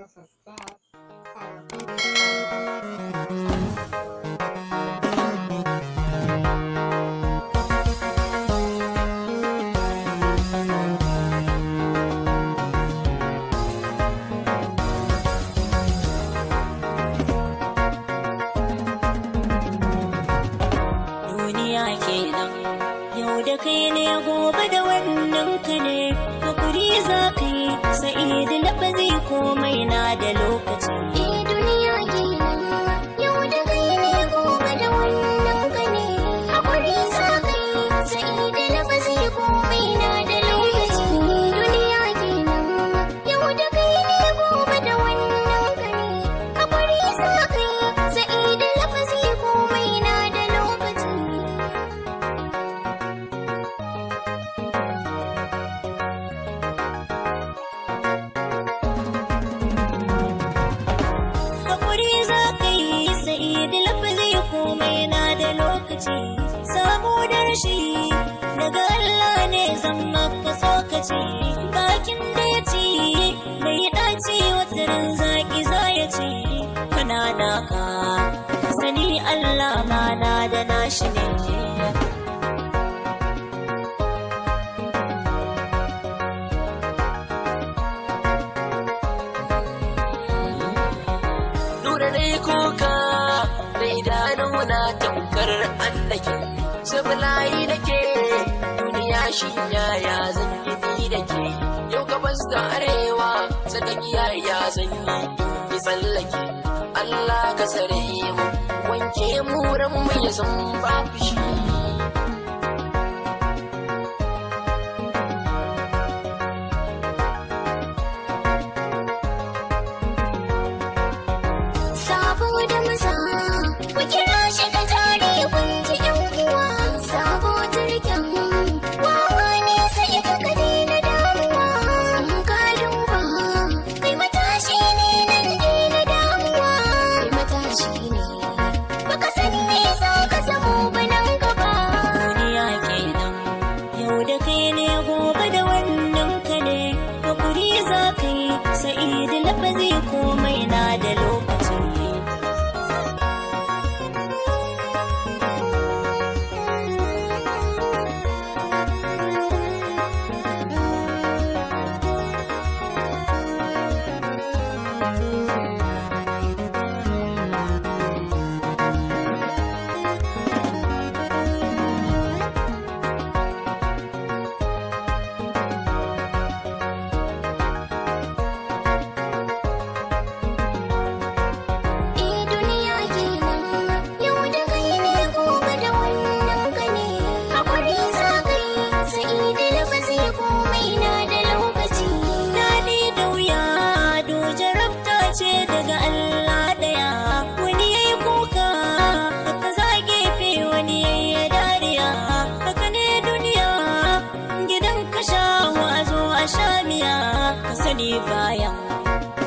Mana subscribe, sannan Duniya kenan, yau da kai ne, gobe da wannan ka ne. Hakuri za ka yi, sa'idu lafazi, komai na da lokaci. Eh, duniya kenan, yau da kai ne, gobe da wannan ka ne. Hakuri sa kai, sai da lafazi, komai na da lokaci. Duniya kenan, yau da kai ne, gobe da wannan ka ne. Hakuri sa kai, sai da lafazi, komai na da lokaci. Hakuri za ka yi, sa'idu lafazi, komai na da lokaci. Samu da rashi daga Allah ne, zan maka tsokaci. Bakin da ya ci mai ɗaci, wataran zaki za ya ci. Kana naka, ka sani Allah ma na da nashi ne. Nura dai kuka da idanuna tamkar annake Sabulayi da ke duniya, shi yaya zan yi ni da ke? Yau gabas da arewa tsakiya, ya zan yi in yi tsallake? Allah ka tsare mu, wanke mu, ran mu ya zan babu shi. Sabo da maza, ku kira shi da tare, kun ji yan uwa. Sabo turken wawa ne, sai ka ka daina damuwa. In ka duba, kai matashi ne, nan daina damuwa. Kai matashi ne, baka san me za ka samu ba nan gaba. Duniya kenan, yau da kai ne, gobe da wannan ka ne. Hakuri za ka yi, sa'idu lafazi, komai na da lokaci. Eh, duniya kenan, yau da kai ne, gobe da wannan ka ne. Hakuri za ka yi, sai da lafazi, komai na da lokaci. Daɗi da wuya do jarabta ce daga Allah ɗaya. Wani ya yi kuka haka za gefe, wani ya yi dariya. Haka ne duniya, gidan ka sha a zo a sha miya. Ka sani bayan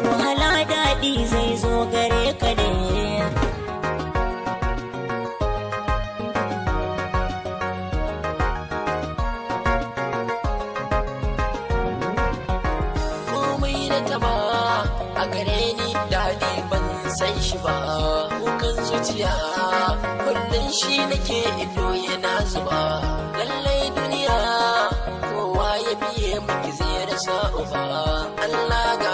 wahala daɗi zai zo gare ka ne. Komai na taba a gare ni daɗi, ban san shi ba. Kukan zuciya kullum shi nake, ido yana zuba. Lallai duniya, kowa ya biye miki zai rasa uba. Allah ga.